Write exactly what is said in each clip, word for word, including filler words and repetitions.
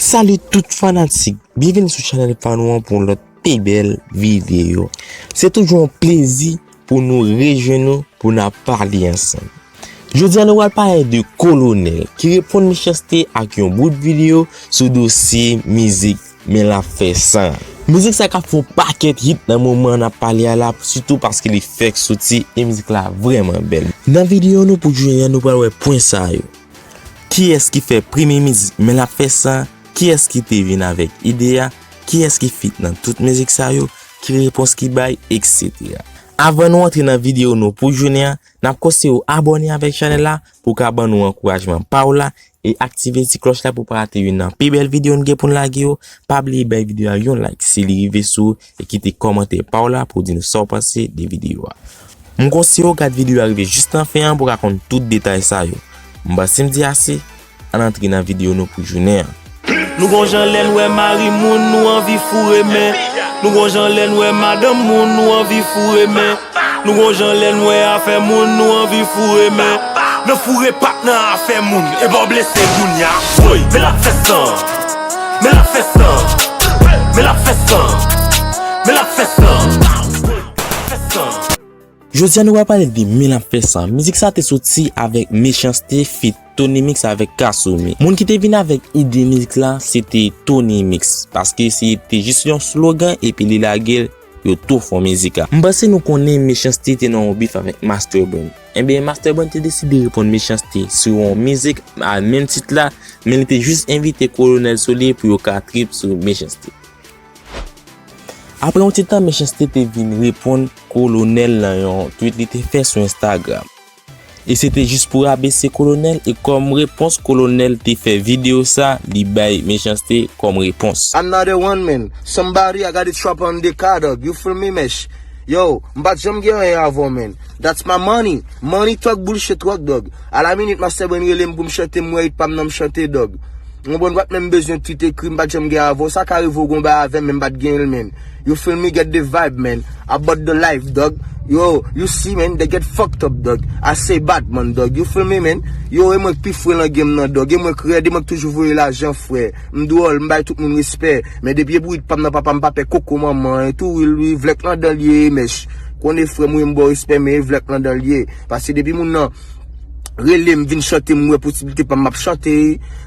Salut tout fanatik, byenvini sou chanèl pa nou an pou yon lòt pi bèl videyo. Se toujou yon plezi pou nou rejwenn nou pou n ap pale ansanm. Jodi a nou pral pale de Kolonèl ki reponn Mechanste ak yon bout videyo sou dosye mizik Men l ap fè san. Mizik sa k ap fè yon pakèt hit nan moman n ap pale a la, sitou paske li fèk soti e mizik la vrèman bèl. Nan videyo nou pou jodi a nou pral wè pwen sa yo. Kiyès ki fè premye mizik Men l ap fè san? Kiyès ki te vin avèk ide a? Kiyès ki feat nan tout mizik sa yo? Ki repons ki bay, etsetera. Avan nou antre nan videyo nou pou jounen an, n ap konseye w abòne avèk chanèl la pou w ka ban nou ankourajman pa w la e aktive ti klòch la pou w pa rate youn nan pi bèl videyo n gen pou n lage yo. Pa bliye bay videyo a yon like si li rive sou ou e kite kòmantè pa w la pou w di nou sa w panse de videyo a. M konseye w gad videyo a rive jis nan fen an pou w ka konn tout detay sa yo. M panse m di ase, ann antre nan videyo nou pou jounen an. Nou gon jan lè n wè mari moun, nou anvi foure men. Nou gon jan lè n wè madanm moun, nou anvi foure men. Nou gon jan lè n wè afè moun, nou anvi foure men. Nan foure pa t nan afè moun, e ba w blese kounya. Woy, men l ap fè san. Men l ap fè san. Men l ap fè san. Men l ap fè san. Woy, men l ap fè san. Jodi a nou pral pale de Men l ap fè san. Mizik sa te soti avèk Mechanste feat Tony Mix avèk Kasumi. Moun ki te vin avèk ide mizik la, se te Tony Mix, paske se te jis yon slogan epi li lage l, yo tou fè mizik la. M panse nou konnen Mechanste te nan yon bif avèk Master Brain. Enben, Master Brain te deside reponn Mechanste sou yon mizik a menm tit la, men li te jis envite Kolonèl sou li pou yo ka trip sou Mechanste. Apre yon ti tan, Mechanste te vin reponn Kolonèl nan yon tweet li te fè sou Instagram. E se te jis pou rabese Kolonèl, e kòm repons, Kolonèl te fè videyo sa, li bay Mechanste kòm repons. Another one, man. Somebody, I got it trap on the car, dog. You feel me, mesh? Yo, m pa t janm gen anyen avè w, man. That's my money. Money talk, bullshit talk, dog. A la minit, Master Brain rele m pou m chante, m wè it pa m nan m chante, dog. Ou konprann, m pa t menm bezwen tweet, ekri, m pa t janm gen avè w. Sa ka rive w gon bagay avè m, men m pa t gen l, man. You feel me? Get the vibe, man. About the life, dog. Yo, you see, man, they get fucked up, dog. I say bad, man, dog. You feel me, man? Yo, e mwen k pi fre nan game nan, dog. E mwen k rèd, e mwen k toujou voye lajan, frè. M dwòl, m bay tout moun respè. Men depi e pou it pa m nan papa m pa pè koko manman, e tou wi, wi, vlèk nan dan l ye, mèch. Konnen frè m, wi, m ba w respè, men e vlèk nan dan l ye. Paske depi moun nan rele m vin chante, m wè posiblite pa m, m ap chante.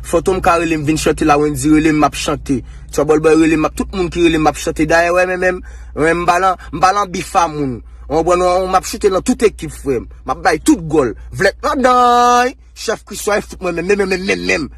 Fantom ka rele m vin chante, la Wendy rele m, m ap chante. Trouble Boy rele m, m ap, tout moun ki rele m, m ap chante. Dayè, wè, men menm, wè, m pa lan, m pa lan bif a moun. Ou konprann, m ap chante lan tout ekip, frè m. M ap bay tout gòl. Vlèk nan dan, chèf Christian, e fout mwen menm, menm, menm, menm, menm.